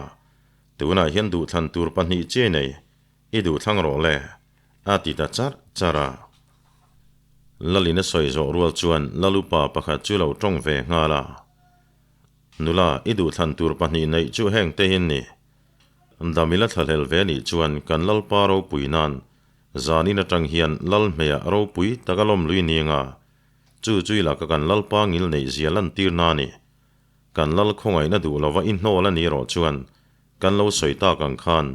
A: Tunah hian duhthlan tur pahnih chiai nei, i duhthlang rawh le, a ti ta charh charh a. Lalin a sawi zawh rual chuan Lalupa pakhat chu lo tawng ve nghal a. Nula, i duhthlan tur pahnih neih chu heng te hi ni. Damila thlahlel ve nih chuan kan Lalpa ropui nan zanin atang hian Lalhmeiah ropui tak a lawm lui ning a. Chu chui laka kan Lalpa ngil neih zia lantir na ni. Kan Lal khawngaihna duh lova i hnawl a ni erawh chuan kan lo sawi tak ang khan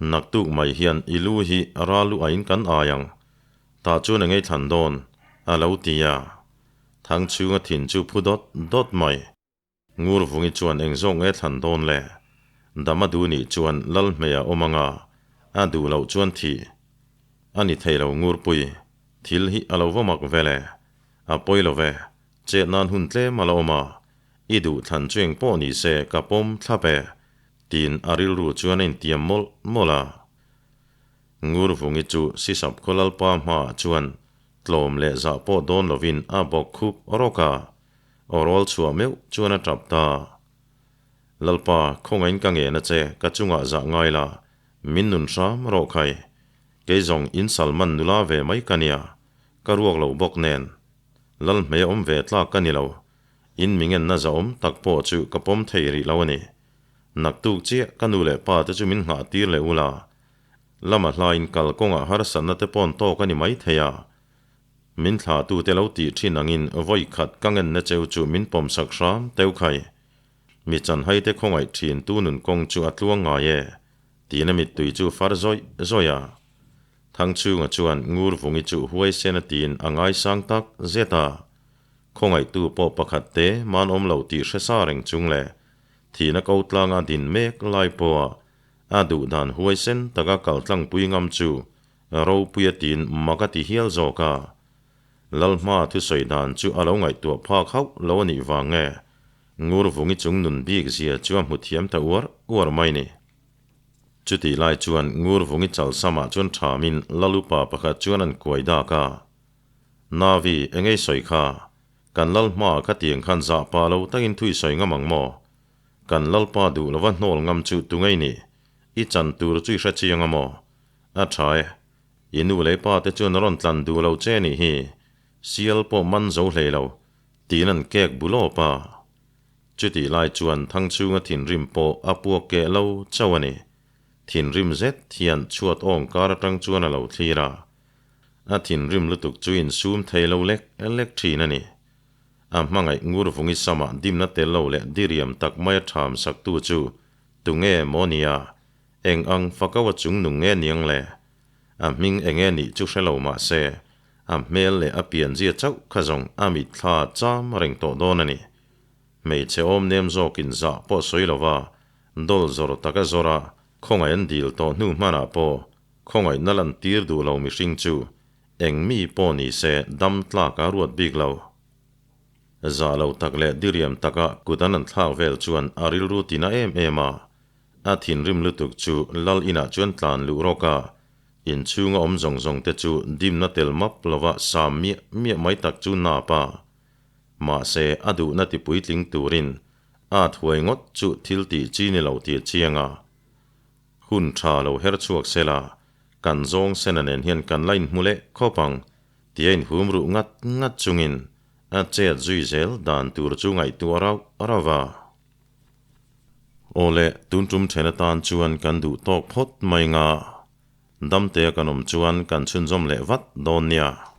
A: naktuk mai hian i lu hi ral lu aiin kan ai ang. Tah chuan engei thlan dawn? a lo ti a. Thangchhunga thin chu phu dawt dawt mai. Ngur vungi chuan eng zawk nge thlan dawn le? Dam a duh nih chuan lal hmei a awm ang a, a duh loh chuan thih a ni thei lo Ngurpui, thil hi a lo va mak vel e. A pawi lo ve, chet nan hun tlem a la awm a, i duh thlan chu eng pawh ni se ka pawm thlap e, tiin a rilru chuan a intiam mawlh mawlh a. Ngur vungi chu Sisap khaw lalpa hmaah chuan tlawm leh zah pawh dawn lovin a bawk khup rawk a. Aw rawl chhuah meuh chuan a tap ta. Lalpa, khawngain ka ngen a che, ka chungah zah ngai la, min nun hram rawh khai. Kei zawng in Salman nula ve mai ka nia, ka ruak lo bawk nen. Lal hmei awm ve tlak ka ni lo, in mi ngenna zahawm tak pawh chu ka pawm thei rih lo a ni. Naktuk chiah ka nu leh pa te chu min nghah tir leh ula, lama hlain kal kawngah harsatna te pawn tawk a ni mai thei a. Min thlahtute lo tih thin angin vawi khat ka ngenna cheu chu min pawmsak hram teu khai. Mi chanhaite khawngaih thin tu nun kawng chu a tluang ngai e, tiin a mittui chu far zawih zawih a. Thangchhunga chuan ngur vungi chu huaisen a tiin a ngaisang tak zet a. Khawngaihtu pawh pakhat te man awm lo tih hre sa reng chung leh thihna ko tlanga din mek lai pawha a duh dan huaisen taka kal tlangpui ngam chu Ropuia tiin mak a ti hial zawk a. Lalhma thusawi dan chu a lo ngaihtuah phak hauh lo a nih vang nge, Ngurvungi chung nun bik zia chu a hmu thiam ta uar uar mai ni. Chutih lai chuan Ngurvungi chalsamah chuan thamin Lalupa pakhat chuan an kuai dak a. Navi, engei sawi kha? Kan Lalhma kha tiang khan zah pah lo takin thu i sawi ngam ang maw? Kan Lalpa duh lova hnawl ngam chu tungei ni? I chan tur chu i hre chiang a maw? A tha e. I nu leh pa te chuan rawn tlan duh lo che nih hi. Sial pawh man zo hlei lo. Tiin an kek bu lawp a. Chutih lai chuan Thangchhunga thinrim pawh a puak keh lo chauh a ni. Thinrim zet hian chhuat awng kar atang chuan a lo thlir a. A thinrim lutuk chu insum thei lo lek lek thin a ni. A hmangaih ngur vungi samah dimna tel lo leh diriam tak maia tham saktu chu tunge maw nia? Eng ang fakau a chung nung nge niang le? A hming enge nih chu hre lo mah se, a hmel leh a pianzia chauh kha zawng a mitthla cham reng tawh dawn a ni. Hmeichhe awm nem zawkin zah pawh sawi lova dawlh zawr taka zawr a, khawngaih an dil tawh hnu hmanah pawh khawngaihna lan tir duh lo mihring chu eng mi pawh ni se dam tlak a ruat bik lo. Zah lo tak leh diriam taka kut an an thlak vel chuan a rilru tina em em a, a thinrim lutuk chu lal inah chuan tlan luh rawk a, inchhunga awm zawng zawng te chu dimna tel map lova sam miah miah mai tak chu nap a. Mahse a duhna ti puitling turin a thuai ngawt chu thil tih chi ni lo tih a chiang a. Hun tha lo her chhuak se la, kan zawng sena nen hian kan la inhmu leh khawp ang tia inhum ruh ngat ngat chungin a chet zui zel dan tur chu ngaihtuah rauh rauh a. Awle, tun tum then atan chuan kan duh tawk phawt mai nga, damtea kan awm chuan kan chhunzawm leh vat dawn nia.